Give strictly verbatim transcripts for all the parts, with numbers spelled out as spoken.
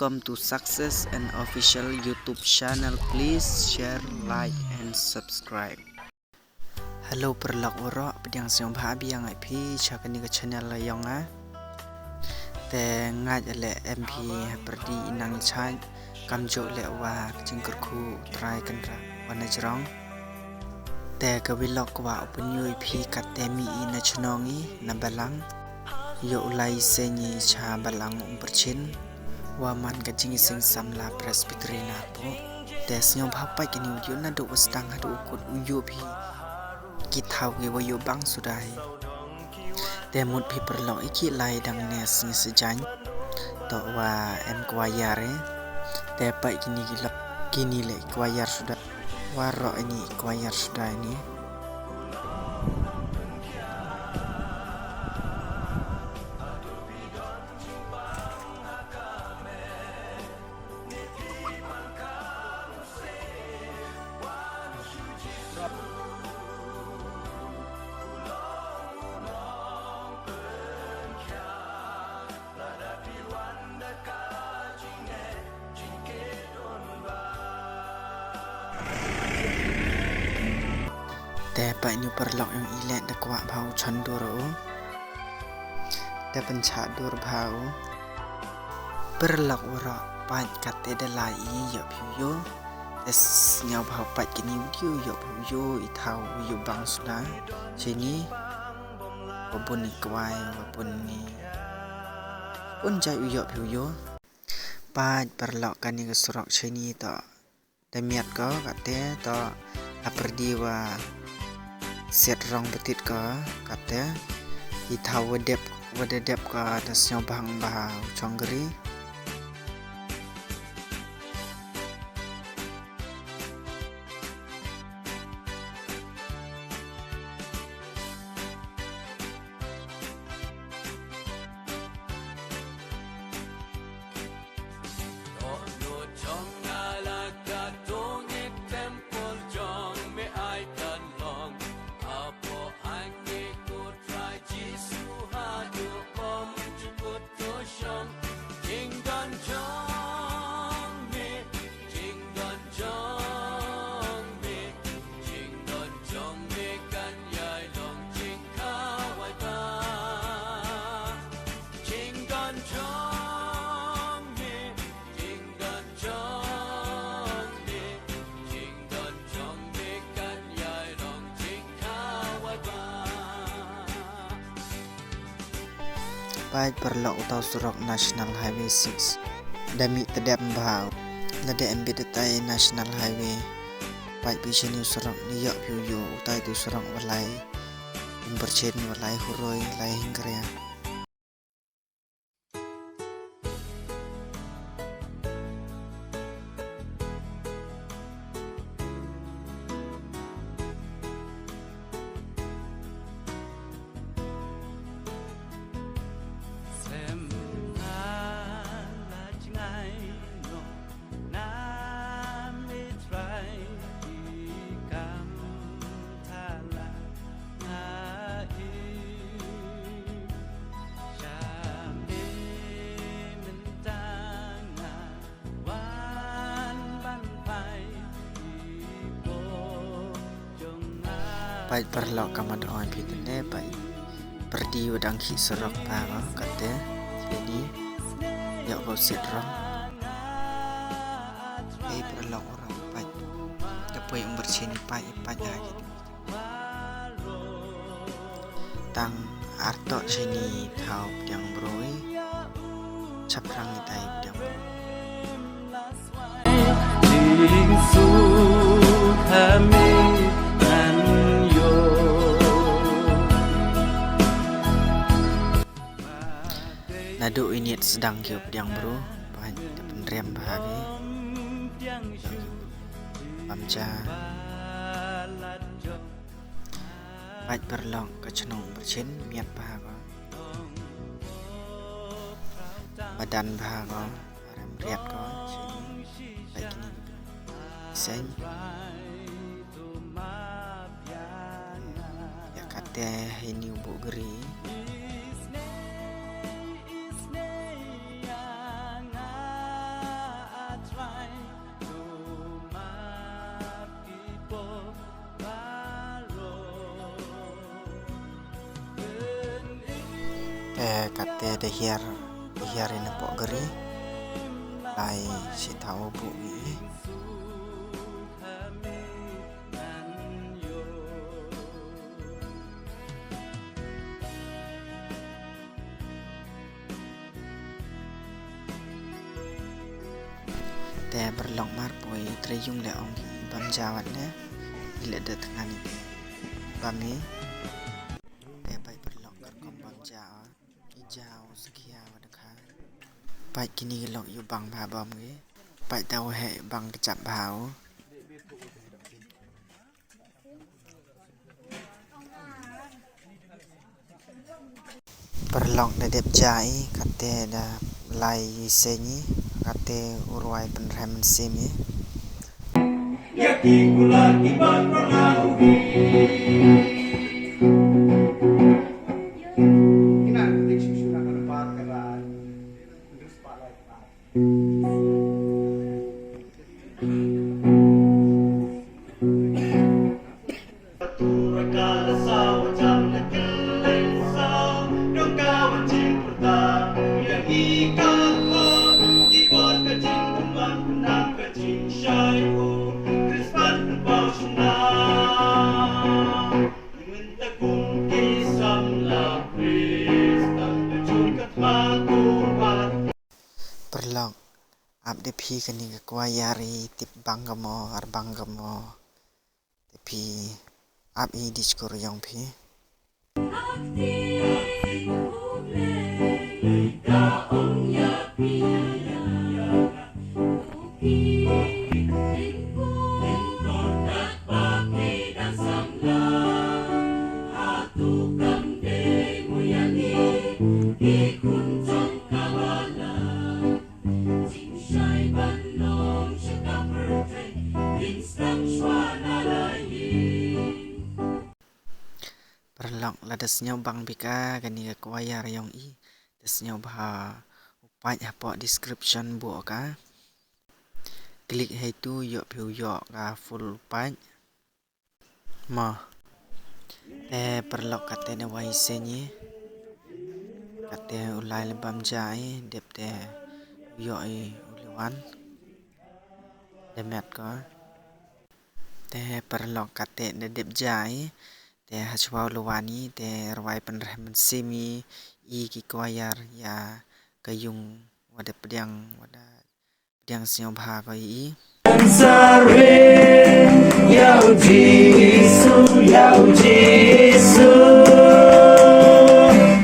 Tom to Success and official YouTube channel. Please share, like and subscribe. Hello paralok waroh, pdiang sngewbha biang ai phi sha kani ka channel la yong a. Te ngait ale em phi ha pyrdi inang chait kam jok le wa ka jingkyrkhu u Trai Kynrad wa na jrong. Te ka vlog wa u pynyoh i phi kat te mi i na chnong i na balang. Yoh u lai se ngi cha balang Umperchin. Wa man ka jing i seng samla Presbytery na po. Te sngewbha pait kani u yoh na do wa stang ha do u kut u yoh phi. Ki thaw ki wa yoh bang sudai. Te mut phi paralok i ki lai dang ne sngi sejang. To wa em kwayar e. Te pait kini ki lok kini le kwayar suda. Waroh ini kwayar suda ini. Te pait nyu paralok yong i le da kwah bha u chon dur u. Da pynchah dur bha u. Paralok waroh pait kat te da lai i yoh phi u yoh. Te sngewbha pait kini u yoh phi u yoh i thaw u yoh bang suda. Chini. Wa bun i kwai, wa bun i. Bun jait u yoh phi u yoh. Pait paralok kani ka surok chini to. Da miat ko kate to ha pyrdi wa siat rong betit ko kate. I thaw wa dep wa da dep ko da sngewbha bha u chongri. Pait paralok uta u surok National Highway six. Da mih tdem bha. Lada em bit utai National Highway. Pait phi shini u surok ni yoh phi u yoh utai tu surok walai. Umperchin walai huroi lai hingkria. Pait paralok ka mad oi phi tene pait. Pyrdi wa dang khih surok pa ba kate. Ini. Yoh ko siat rong. Ei paralok orang pait. Ka poi Umperchin pait pait ha ki. Tang arto shini thaw pdiang broi. Chaprang itai pdiang broi. Naduh init sdang ki pdiang bru, pynrem bha ki. Pamja. Pait paralok ka chnong Umperchin miat bha ko. Madan bha ko. Rem riat ko. Pait kini. Seng. Ya kate ini u bugri. Te kate da hiar, hiar ïa na poh gari. Lai shi thaw buh ïa i. Te paralok, mar poi trei ïung leh ong ki bam ja wat ne. I leh da tngan i bam i. Te pait paralok, kyrkom bam ja. I ja u skhia wa da kha. Pait kini ki lok ïu bang bha bam ki. Pait da u heh bang kjap bha u. Paralok, da dep ja i, kate da lai i seng i, kate u rwai pynrhem mynsiem i. Paralok, ap da phi kane ka kwai ïa ri tip bang ka mo, ar bang ka mo. Da phi ap i diskur ïong phi. Paralok, lada sngew bang bika kane ka kwai ïa ri ïong i, da sngew bha u pait hapoh description buh ka. Klik hei tu ïoh phi u ïoh ka full u pait. Mo. Te paralok, kate ne wai seng i. Kate u lai le bam ja i, dep te u ïoh i u liwan. Demet ko. Te paralok, kate ne dep ja i. Te hashwa u liwan i, te rwai pynrhem mynsiem i, i ki kwai ïa ka ïung wa da pdiang, wa da pdiang sngewbha ko i. Ban sa ring, ïa u Jisu, ïa u Jisu,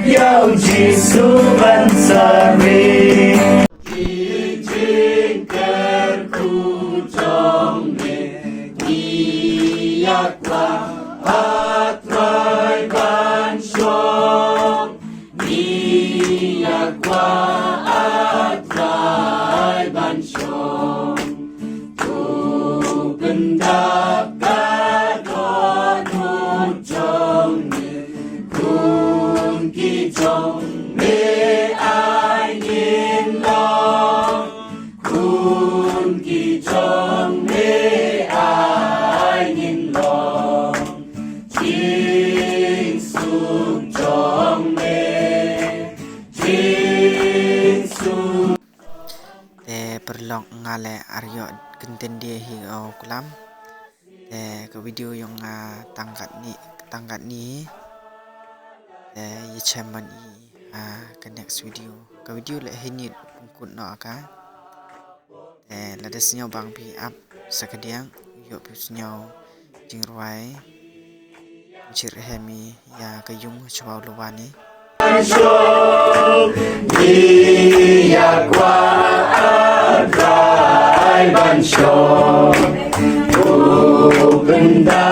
ïa u Jisu ban sa ring. Ki jingkyrkhu jong me, ngi ïa kwah, A Trai, ban shong. Ngi ïa kwah, A Trai, ban shong. To pyndap ka dohnud jong me. Khun ki jong me ai ngin long. Khun ki jong me ai ngin long. Jingsuk jong me, jingsuk. Te paralok, nga leh ar ïoh kyntien de hi o klam. Te ka video yong nga tang katni, tang katni. Te ïa chem man i ha ka next video. Ka video leh hi ni pynkut noh ka. Te lada sngew bang phi ap sa ka diang, ïoh phi sngew jingrwai. Jir hemi ïa ka ïung chwa u liwan i. Ngi ïa kwah, A Trai, ban shong. U pynda